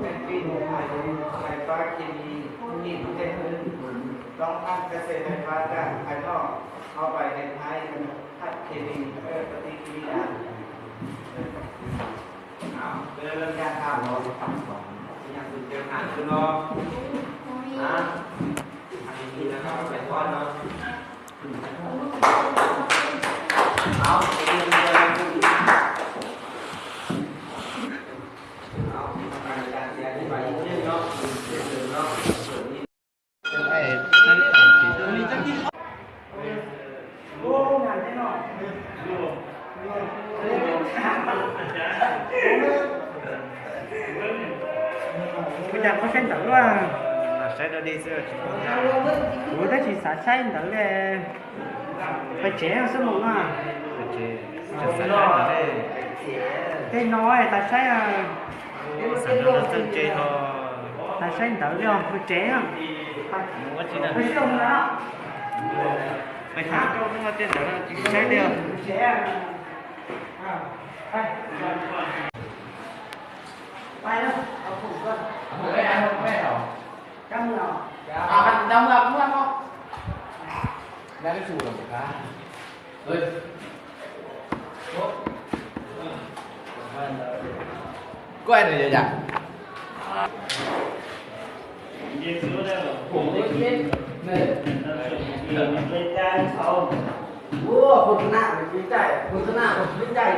Ngành pin, ngành điện, khai phá khe mi, công nghiệp, công nghệ, đóng áp các xe khai phá cảng khai nọ, kho bài điện hai, phát khe mi, các công ty khe mi đã. Đó, cái đó là nhà thảo rồi. Nhà sự kiện hàng của nó. Hả? Hàng gì là nó phải có nó. Đó, cái gì là nó. Đó, mà là nhà thì phải như thế nó, nó. Ua cas koj saib ntawv luaj? Saib dog dig xwb. Kuv tab sis xav saib ntawv li. Pais tsev xwb mus na. Tej no tas saib. Xav txog tsev ho. Tas saib ntawv li os, pais tsev. Pais thaum tej ntawv no tsis saib li os. Koj ai nws yog yam. Ua, khun tw naj khun tw caij, khun tw naj khun tw caij.